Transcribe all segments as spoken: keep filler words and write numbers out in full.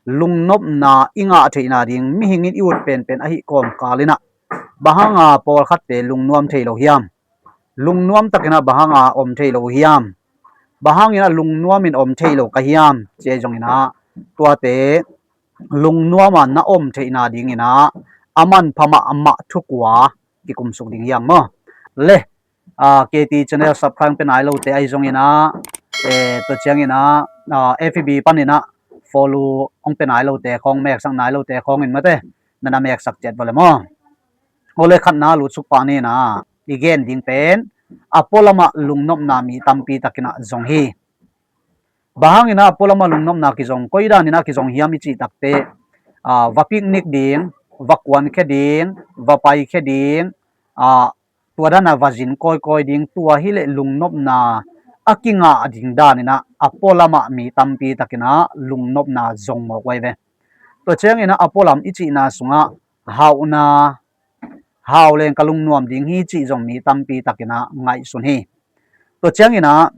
lungnopna i ngah theihna ding mihing in i ut penpen ahi kawmkal inah bang hanga pawlkhatte lungnuam thei lo hiam? Lungnuam takinah bang hanga om thei lo hiam? Bang hanginah lungnuamin om thei lo ka hiam? Ci ahi zonginah tuate lungnuama na om theihna dinginah a manpha mahmah thukua kikumsuk ding hiam maw? Le KT channel subscribe hong pe nai lote ahi zonginah, tua cianginah FB paninah follow hong pe nai lote khawng, meksak nai lote khawngin mate, nana meksak ciat vale maw? Awle, khatna lutsuk pah ninah i gen ding pen a pualamah lungnopna mi tampi takinah zong hi. Bang hanginah a pualamah lungnopna kizong, koi daninah kizong hiam i cih takte, va picnic ding, va kuankhia ding, va paikhia ding, tua danah va zin kawikawi ding, tua hileh lungnopna a kingah ding daninah a pualamah mi tampi takinah lungnopna zong mawk uh ahi ve. Tua cianginah a pualam i cihna sungah hauhna, hau leng ka lungnuam ding hi cih zong mi tampi takinah ngaihsun hi. Tua cianginah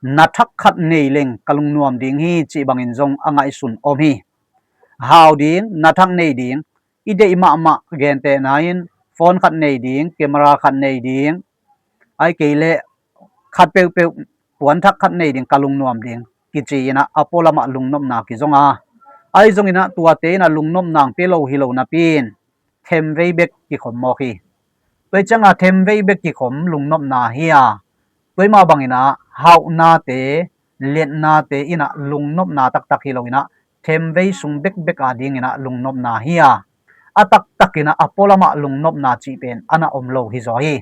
na thak khat nei leng ka lungnuam ding hi cih bangin zong a ngaihsun om hi. Hau ding, na thak nei ding, i deih mahmah gentehna in phone khat nei ding, camera khat nei ding, ahih kei leh khat peuhpeuh puanthak khat nei ding, ka lungnuam ding kici inah a pualamah lungnopna kizong a, ahi zonginah tuate inah lungnopna hong pia lo hi lo napi-in themvei bek kikhom mawk hi. Tua hi cianga themvei bek kikhom lungnopna hi a, tua hi mah banginah hauhnate, liatnate inah lungnopna taktak hi lo inah themvei sung bekbek a dinginah lungnopna hi a, a taktakinah a pualamah lungnopna cih pen a na om lo hi zaw hi.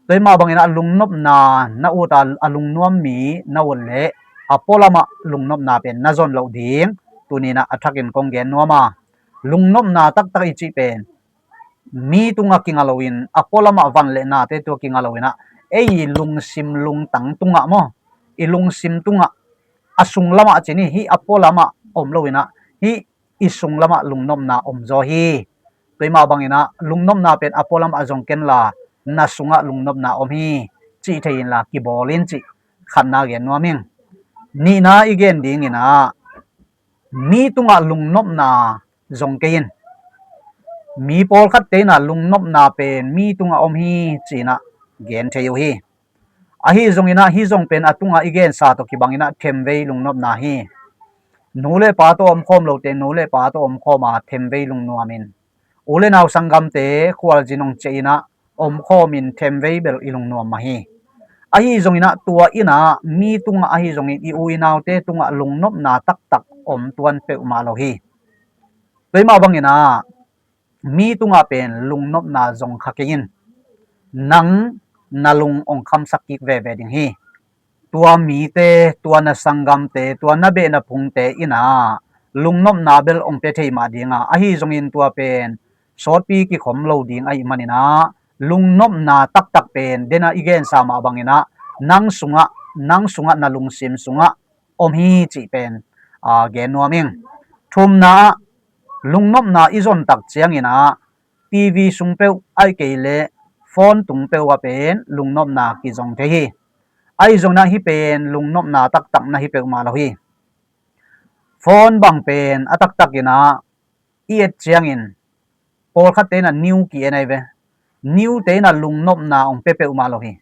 Tua hi mah banginah lungnopna na ut a, a lungnuam mi na ut leh a pualamah lungnopna pen na zon loh ding tuninah a thakin kong gen nuam a, lungnopna taktak i cih pen mi tungah kinga loin a pualamah van le nate tua kinga loinah ei lungsim lungtang tungah maw, i lungsim tungah a sunglamah cin hi, hih a pualamah om loinah hih i sunglamah lungnopna om zaw hi. Tua hi mah banginah lungnopna pen a pualamah zong kenla na sungah lungnopna om hi cih thei inla kibawl in cih khatna gen nuam ing. Nihna i gen dinginah mi tungah lungnopna zong kei in. Mi pawlkhatte inah lungnopna pen mi tungah om hi cinah gen thei uh hi. Ahi zonginah hih zong pen a tungah i gensa tawh kibanginah themvei lungnopna hi. Nu le pa tawh omkhawm lote nu le pa tawh omkhawm a themvei lungnuam in, u le nau sanggamte khualzin hong ciah inah omkhawmin themvei bel i lungnuam mah hi. Ahi zonginah tua inah mi tungah ahi zongin i u i naute tungah lungnopna taktak om tuan peuhmah lo hi. Tua hi mah banginah mi tungah pen lungnopna zong kha kei in. Nang na lung hong khamsak kik veve ding hi. Tua mite, tua na sanggamte, tua na beh na phungte inah lungnopna bel hong pia thei mah dinga, ahi zongin tua pen sawtpi kikhom lo ding ahih maninah lungnopna taktak pen denah i gensa mah banginah nang sungah, nang sungah na lungsim sungah om hi cih pen gen nuam ing. Thumna ah lungnopna i zon tak cianginah TV sung peuh ahih kei leh phone tung peuh ah pen lungnopna kizong thei hi. Ahi zonginah hih pen lungnopna taktak na hi peuhmah lo hi. Phone bang pen a taktakinah i et ciangin pawlkhatte inah new ki-en ahi ve. New te inah lungnopna hong pia peuhmah lo hi.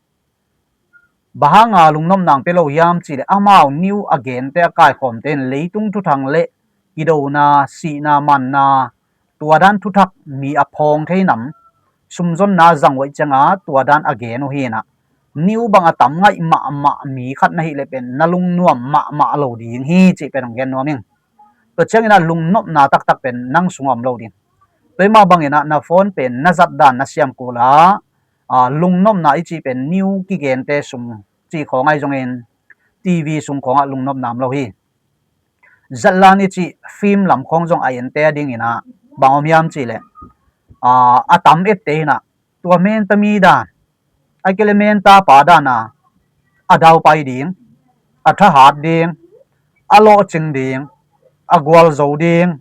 Bang hanga lungnopna hong pia lo hiam cihleh amau new a gente a kaikhawmte in leitung thuthang le kidona, sihna, manna, tua dan thuthak mi a phawng thei nam, sumzonna zang uh ahih cianga tua dan a gen uh hi inah new bang a tam ngaih mahmah mi khat na hih leh pen na lungnuam mahmah lo ding hi cih pen hong gen nuam ing. Tua cianginah lungnopna taktak pen nang sungah om lo ding. Tua hi mah banginah na phone pen na zat dan na siam kul a, lungnopna i cih pen new kigente sung cih khawng ahi zongin TV sung khawngah lungnopna om lo hi. Zatlan i cih film lam khawng zong a ente a dinginah bang om hiam cihleh a tam ette inah tua menta mi dan, ahih kei leh menta pa dana a daupai ding, a thahat ding, a lawhcing ding, a gualzo ding,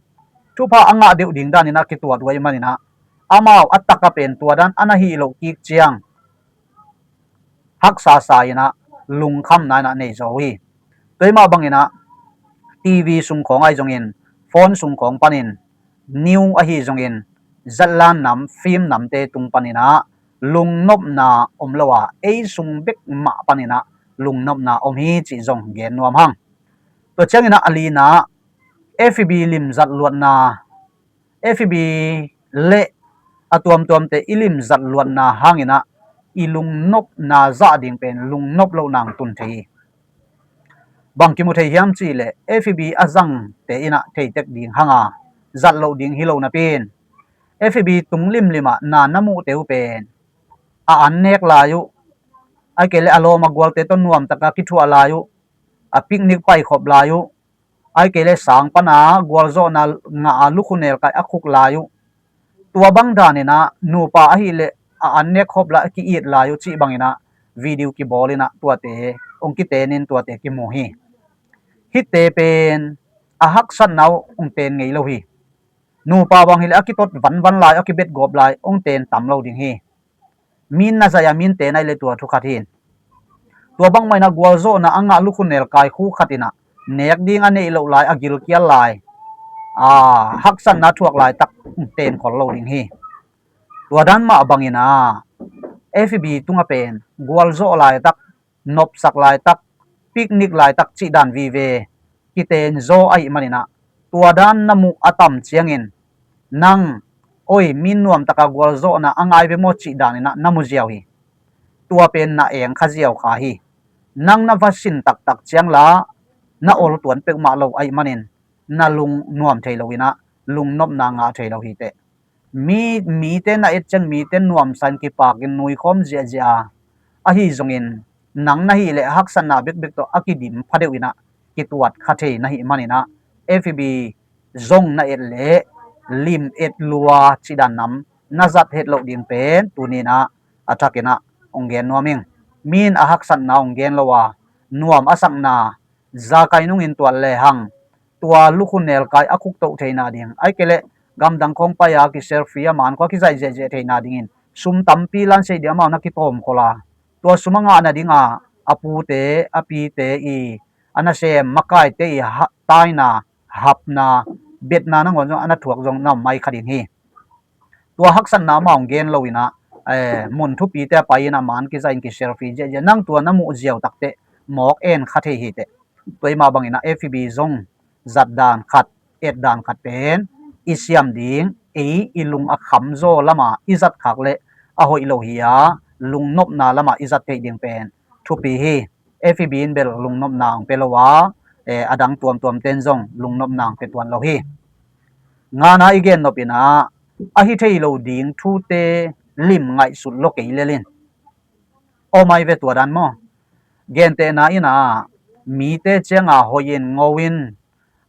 thupha a ngah deuh ding daninah kituat uh ahih maninah amau a taka pen tua dan a na hih loh kik ciang haksa sa inah lungkhamna inah nei zaw uh hi. Tua hi mah banginah TV sung khawng ahi zongin Phone sung khawng panin, news ahi zongin, zatlan nam, film namte tung paninah lungnopna om lo a, ei sung bek mah paninah lungnopna om hi cih zong gen nuam hang. Tua cianginah a linah F B limzat luatna, F B le a tuamtuamte i limzat luatna hanginah i lungnopna zah ding pen lungnop loh nang tun thei hi. Bang kimu thei hiam cihleh F B a zangte inah theitek ding hanga zat loh ding hi lo napi-in, F B tung limlimah na na muhte uh pen a an nek lai uh, ahih kei leh a lawm a gualte tawh nuamtaka kithuah lai uh, a picnic paikhop lai uh, ahih kei leh sang pana gualzawhna ngah a lukhunelkai a khuk lai uh, tua bang daninah nupa ahileh a an nek khop lai a ki-it lai uh cih banginah video kibawlinah tuate hong kitenin tuate kimu hi. Hihte pen a haksatna uh hong ten ngei lo hi. Nupa bang hileh a kitot vanvan lai, a kibetgawp lai hong ten tam lo ding hi. Min na zaih a min ten ahileh tua thu khat hi. Tua bangmah inah gualzawhna a ngah lukhunelkai khu khat inah nek ding a neih loh lai, a gilkial lai, a haksatna thuak laitak hong ten khol lo ding hi. Tua dan mah banginah F B tungah pen gualzawh laitak, nopsak laitak, picnic laitak cih dan vive kiten zaw ahih maninah, tua dan na muh a tam ciangin nang, oi, min nuamtaka gualzawhna a ngai ve maw cih daninah na mu ziau hi. Tua pen na eng kha ziau kha hi. Nang na va sin taktak ciangla na oltuan peuhmah lo ahih manin na lung nuam thei loinah lungnopna ngah thei lo hi teh. Mi, mite na et ciang mite nuamsa in kipakin nuikhawm ziahziah a, ahi zongin nang na hileh haksatna bekbek tawh a kidim phadeuh inah kituat kha thei na hih maninah F B zong na et leh lim et lua cih dan nam na zat het loh ding pen tuninah a thakinah hong gen nuam ing. Min a haksatna hong gen lo a, nuam a sakna zakai nungin tuat lehang tua lukhunelkai a khuktoh theihna ding, ahih kei leh gamdang khawng pai-a kiselfie a man khua kizaih ziahziah theihna dingin sum tampi lanseih ding amau na kitawm khol a, tua sum a ngah nadinga a pute a pite i a nasem makaite i ha-, taina, hapna, betna nangawn zong a na thuak zong na om mai kha ding hi. Tua haksatna amau hong gen loinah, eh, mun thupite a pai inah man kizaih in kiselfie ziahziah, nang tua na muh ziau takteh mawk en kha thei hi teh. Tua i mah banginah F B zong zat dan khat, et dan khat pen i siam ding, ei i lung a khamzaw lama i zat khak leh a hoih lo hi a, lungnopna lama i zat theih ding pen thupi hi. F B in bel lungnopna hong pia lo a, eh, a dang tuamtuamte in zong lungnopna hong pia tuan lo hi. Ngana i gen nop inah a hi thei lo ding thute lim ngaihsut lo kei lel in. Aw mai ve tua dan maw? Gentehna inah mite cianga hoih in ngo in,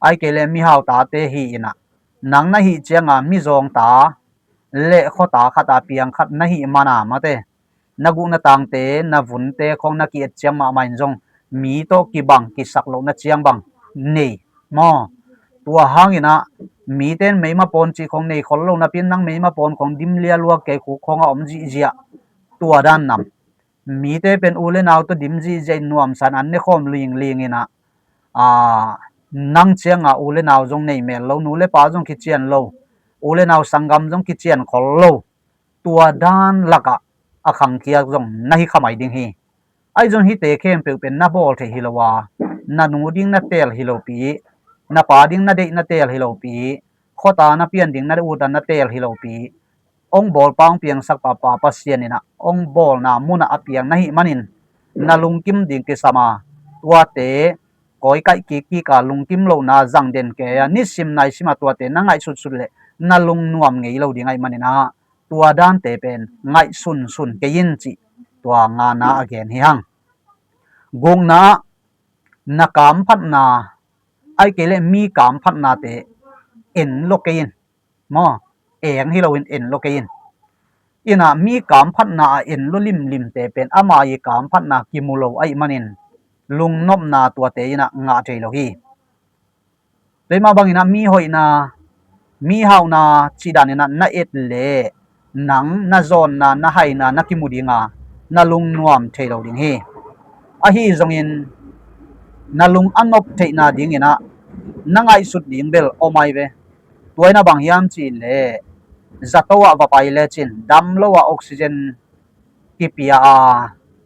ahih kei leh mihau tate hi inah, nang na hih cianga mizawngta le khuata khata piang khat na hih mana mate, na guh na tangte, na vunte khawng na ki-et ciang mahmah in zong mi tawh kibang kisak lohna ciang bang nei maw? Tua hanginah mite in meima pawn cih khawng nei khol lo napi-in nang meima pawn khawng dim lialua kei khuk khawngah om zihziah. Tua dan nam. Mite pen u le nau tawh dim zihziah in nuamsa in an nekhawm lingling inah, a, nang cianga u le nau zong nei mel lo, nu le pa zong kician lo, u le nau sanggam zong kician khol lo. Tua dan lakah a khangkhia zong na hi kha mai ding hi. Ahi zong hihte khempeuh pen na bawl theih hi lo a, na nu ding na teel hi lopi, na pa ding na deih na teel hi lopi, khuata na pian ding na ut a na teel hi lopi, hong bawlpa hong piangsak papa Pasian inah hong bawlna munah a piang na hih manin na lungkim ding kisam a, tuate kawikaih kikkik a lungkim lohna zang den kei a, nisim naisim a tuate na ngaihsutsut leh na lungnuam ngei lo ding ahih maninah tua dante pen ngaihsunsun kei in cih tua ngana a gen hi hang. Gukna, na kamphatna, ahih kei leh mi kamphatnate en lo kei in. Maw, eng hi loin en lo kei in. Inah mi kamphatna a en lo limlimte pen ama i kamphatna kimu lo ahih manin lungnopna tuate inah ngah thei lo hi. Tua i mah banginah mi hoihna, mi hauhna cih daninah na et leh nang na zawnna, na haina na kimu dinga na lungnuam thei lo ding hi. Ahi zongin na lung a nop theihna dinginah na ngaihsut ding bel om ai ve. Tua in a bang hiam cih leh zato ah va pai lecin dam lo ah oxygen kipia a,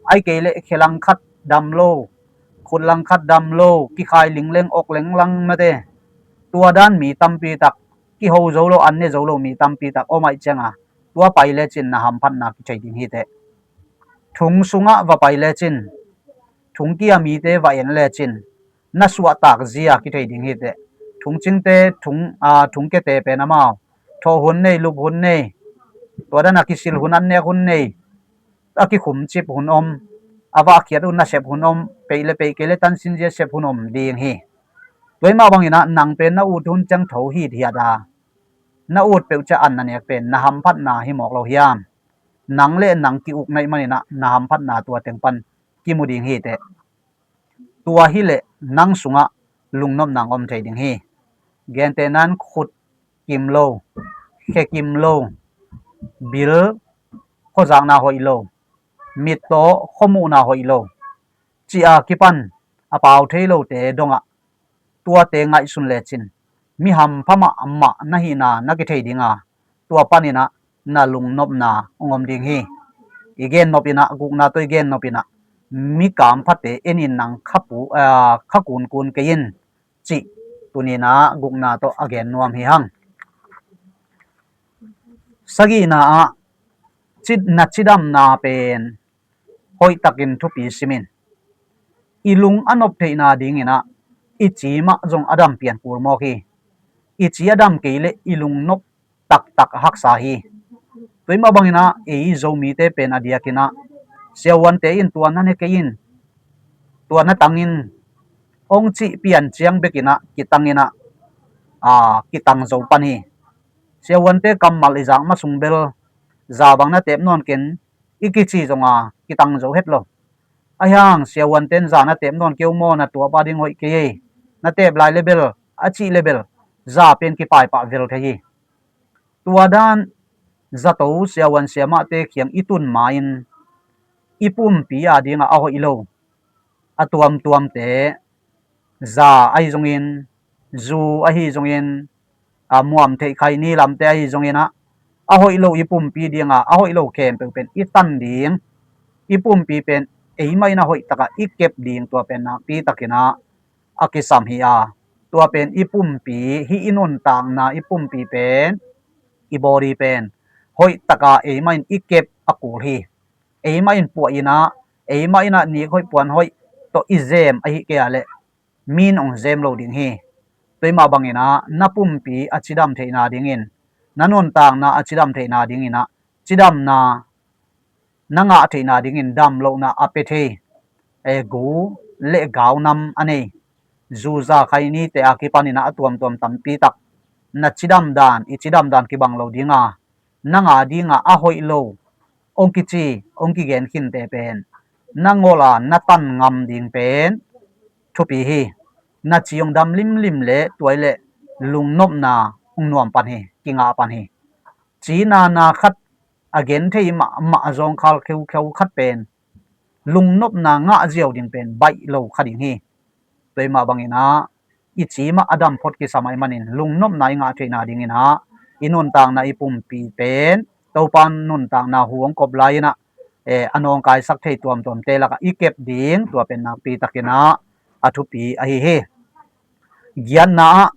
ai kei leh khe langkhat dam lo, khut langkhat dam lo, kikhai lingleng ok lenglang mate, tua dan mi tampi tak, kiho zo lo, an ne zo lo mi tampi tak om ai cianga tua pai lecin na hamphatna kithei ding hi teh. Thung sungah va pai lecin, thung kia mite va en lecin na suahtak zia kithei ding hi teh. Thung cingte, thung, aa, thung kete pen amau thawh hun nei, lup hun nei, tua dan a kisil hun, an nek hun nei, a kikhum cip hun om, a vahkhiat hun, na sep hun om, peih le peih kei le tansin zia sep hun om ding hi. Tua hi mah banginah nang pen na ut hun ciang tho hithiat a, na ut peuh ciah an na nek pen na hamphatna hi mawk lo hiam? Nang le nang ki-uk naih maninah na hamphatna tua teng pan kimu ding hi teh. Tua hileh nang sungah lungnopna om thei ding hi. Gentehnan khut kim lo, khe kim lo, bil khuazakna hoih lo, mit tawh khuamuhna hoih lo, cih a kipan a pau thei lote dongah tuate ngaihsun lecin mi hampha mahmah na hihna na kithei dinga, tua paninah na lungnopna hong om ding hi. I gennop inah, gukna tawh i gennop inah, mi kamphate enin nang khapu, aa, kha kunkun kei in cih tuninah gukna tawh a gen nuam hi hang. Sagihna ah, ci-, na cidamna pen hoihtakin thupi simin. I lung a nop theihna dinginah i ci mah zong a dam pian kul mawk hi. I ci a dam kei leh i lungnop taktak a haksa hi. Tua hi mah banginah ei Zomite pen a diakinah siavuante in tua na ne kei in, tua na tangin hong cih pian ciang bekinah kitanginah, aa, kitang zo pan hi. Siavuante kammal i zak masung bel za bang na tep nawn ken i kici zonga kitang zo het lo. Ahi hang siavuanten za na tep nawn keu maw, na tuapa ding hoih kei ei, na tep lai lebel, a cih lebel za pen kipaipah vel thei hi. Tua dan zato siavuan siamahte kiang i tun ma-in i pumpi a dingah a hoih lo a tuamtuamte, za ahi zongin, zu ahi zongin, a muam theih khaini lamte ahi zonginah a hoih lo i pumpi dinga a hoih lo khempeuh pen i tan ding, i pumpi pen eimah in a hoih takah i kep ding, tua pen nakpi takinah a kisam hi a, tua pen i pumpi, hih i nuntakna i pumpi pen, i body pen hoih taka eimah in i kep a kul hi. Eimah in puah inah, eimah inah nik hoih puan hoih tawh i zem ahi kei a leh min hong zem lo ding hi. Tua hi mah banginah na pumpi a cidam theihna dingin, na nuntakna a cidam theihna dinginah cidamna na ngah theihna dingin damlohna a pia thei, e, gu le gaunam a nei, zu za khainite a kipaninah a tuamtuam tampi tak na cidam dan, i cidam dan kibang lo dinga, nang a dinga a hoih lo hong kici, hong kigen khinte pen na ngol a na tan ngam ding pen thupi hi. Na ci hong dam limlim le tua hi leh lungnopna hong nuam pan hi, kingah pan hi. Cinana khat a gen thei mahmah a zawngkhal kheukheu khat pen lungnopna ngah ziau ding pen baih lo kha ding hi. Tua hi mah banginah i ci mah a dam phot kisam ahih manin lungnopna i ngah theihna dinginah i nuntakna i pumpi pen Topa nuntakna hu hong kop lai-inah, eh, a nawngkaisak thei tuamtuamte lakah i kep ding, tua pen nakpi takinah a thupi ahi hi. Giatna ah,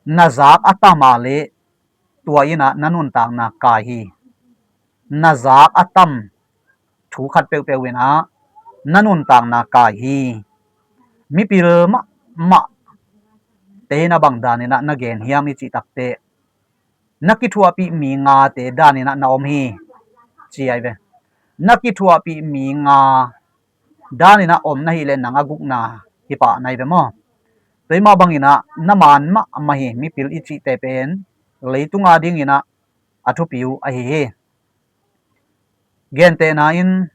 na zak a tam a leh tua inah na nuntakna kai hi. Na zak a tam thu khat peuhpeuh inah na nuntakna kai hi. Mipil mahmah te in a bang daninah na gen hiam i cih takteh, na kithuahpih mi ngate daninah na om hi, ci ai ve. Na kithuahpih mi nga daninah om na hih leh nang a gukna hi pah nai ve maw? Tua hi mah banginah na maan mahmah hi. Mipil i cihte pen leitunga dinginah a thupi uh ahi hi. Gentehna in,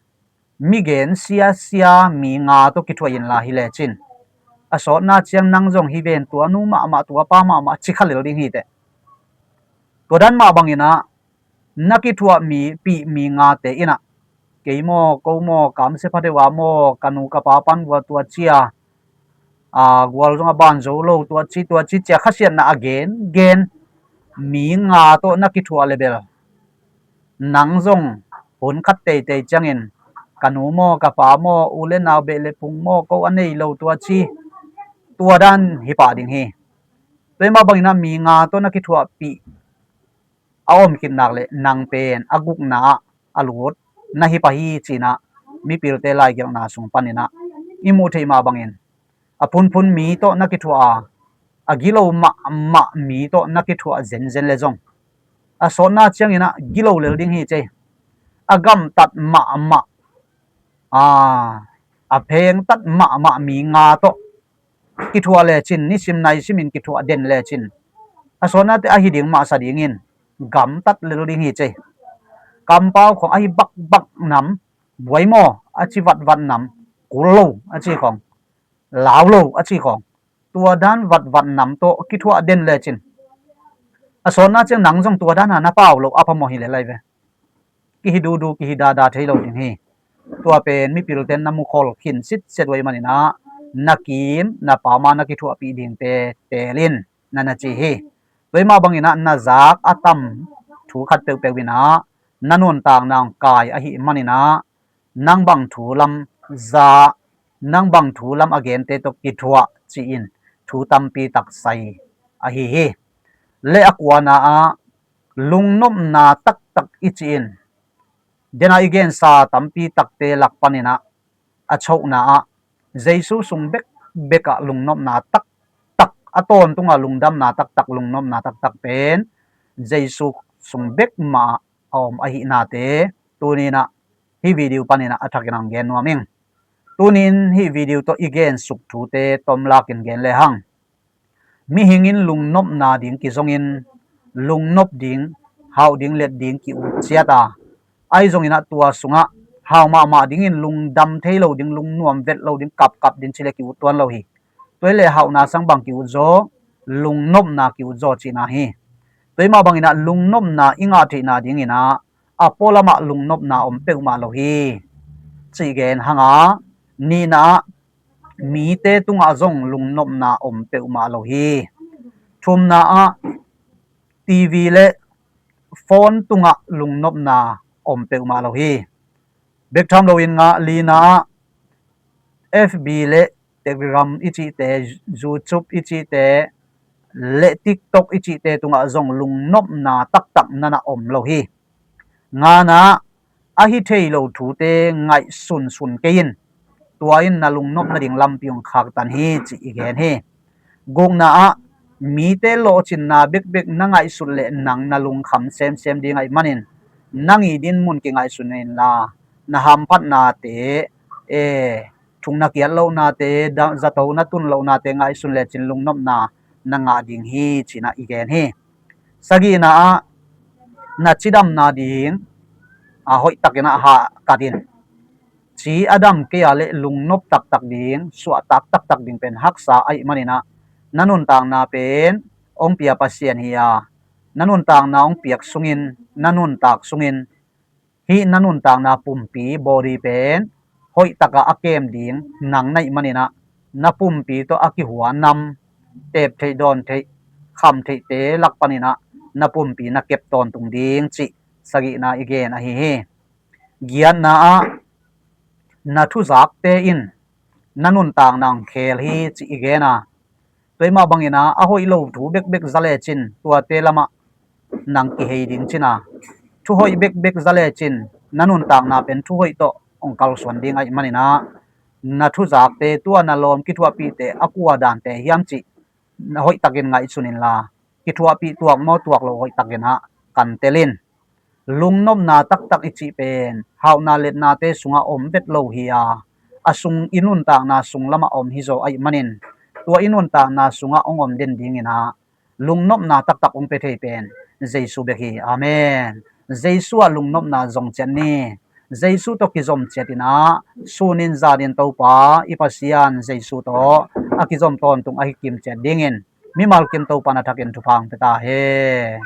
mi gen siasia mi nga tawh kithuah inla hi lecin, a sawtna ciang nang zong hi ven, tua nu mahmah, tua pa mahmah ci kha lel ding hi teh. Tua dan mah banginah na kithuah mi, pih mi ngate inah, kei maw, ko maw, kamsia pha deuh a maw, ka nu ka pa pan vua tua cia, a gual zong a ban zo lo, tua ci tua ci cia khasiatna a gen gen, mi nga tawh na kithuah le bel nang zong hun khat teitei ciangin ka nu maw, ka pa maw, u le nau, beh le phung maw, ko a nei lo tua ci, tua dan hi pah ding hi. Tua hi mah bangin ah mi nga tawh na kithuahpih a om khit nak leh nang pen a gukna ah a lut na hi pah hi ci-in ah mipilte laigelhna sung panin ah i muh theih mah bangin a phunphun mi tawh na kithuah a, a gilo mahmah mi tawh na kithuah zenzen le zong a sawtna ciangin ah gilo lel ding hi cei. A gamtat mahmah, a, a phengtat mahmah mi nga tawh kithuah lecin, nisim naisimin kithuah den lecin, a sawtnate ahi ding mahsa dingin gamtat lel ding hi cei. Kampau khong ahi bakbak nam, buai maw a ci vatvat nam, kul lo a ci khong, lau lo a ci khong, tua dan vatvat nam tawh kithuah den lecin, a sawtna ciang nang zong tua dan a na pau lo a phamawh hi le lai ve. Kihi dudu, kihi dada thei lo ding hi. Tua pen mipilten na mukhol khin sitset uh ahih manin ah na kim na pam a na kithuahpih dingte teel in na na ci hi. Tua hi mah bangin ah na zak a tam thu khat peuhpeuh in ah na nuntakna hong kai ahih manin ah nang bang thu lam za, nang bang thu lam a gente tawh kithuah ci-in thu tampi tak sai ahi hi. Le a kuana ah lungnopna taktak i ci-in, dena i gensa tampi takte lak panin ah a chokna ah Jesu sung bekbek ah lungnopna taktak, a tawntung ah lungdamna taktak, lungnopna taktak pen Jesu sung bek mah a om ahihnate tuni-in ah hih video panin ah a thakin hong gen nuam ing. Tuni-in hih video tawh i gensuk thute tomlakin gen lehang, mihing in lungnopna ding kizongin lungnop ding, hauh ding, let ding ki-ut ciat a, ahi zongin ah tua sungah hau mahmah dingin lungdam thei lo ding, lungnuam vet lo ding, kapkap ding ci le ki-ut tuan lo hi. Tua hi leh hauhna sang bang ki-ut zaw? Lungnopna ki-ut zaw cihna hi. Tua hi mah bangin ah lungnopna i ngah theihna dingin ah a pualam ah lungnopna om peuhmah lo hi cih gen hang a, nihna ah mite tungah zong lungnopna om peuhmah lo hi. Thumna ah TV le phone tungah lungnopna om peuhmah lo hi. Bek tham loin ngah, lina ah FB le Telegram i cihte, YouTube i cihte le TikTok i cihte tungah zong lungnopna taktak na na om lo hi. Ngana ah a hi thei lo thute ngaihsunsun kei in, tua in na lungnop nading lampi hong khaktan hi cih i gen hi. Gukna ah mite lawhcinna bekbek na ngaihsut leh nang na lungkham semsem ding ahih manin nang i dinmun kingaihsun inla, na hamphatnate, e, thung na kiat lohnate, da-, zato na tun lohnate ngaihsun lecin lungnopna na ngah ding hi ci-in ah i gen hi. Sagihna ah na cidamna ding a hoihtakin ah hahkat in. Ci a dam kei a leh lungnop taktak ding, suahtak taktak ding pen haksa ahih manin ah na nuntakna pen hong pia Pasian hi a, na nuntakna hong piak sungin, na nuntak sungin hih na nuntakna pumpi, body pen hoihtakah a kem ding nang na hih manin ah na pumpi tawh a kihua nam, tep theih, dawn theih, kham theihte lak panin ah na pumpi na kep tawntung ding cih sagihna i gen ahi hi. Giatna ah na thuzakte in na nuntakna hong khel hi cih i gen a, tua hi mah bangin ah a hoih lo thu bekbek za lecin tuate lamah nang kihei ding ci-in ah, thu hoih bekbek za lecin na nuntakna pen thu hoih tawh hong kalsuan ding ahih manin ah na thuzakte, tua na lawm kithuahpihte a kua dante hiam cih na hoihtakin ngaihsun inla, kithuahpih tuak maw tuak lo hoihtakin ah kantel in. Lungnopna taktak i cih pen hauhna letnate sungah om vet lo hi a, a sung, i nuntakna sung lamah om hi zaw ahih manin tua i nuntakna sungah hong om den dingin ah lungnopna taktak hong pia thei pen Jesu bek hi. Amen. Jesu ah lungnopna zong ciat ni. Jesu tawh kizom ciat in ah, sunin zanin Topa i Pasian Jesu tawh a kizom tawntung ahi kim ciat dingin mimal kim Topa na thakin thupha hong pia ta hen.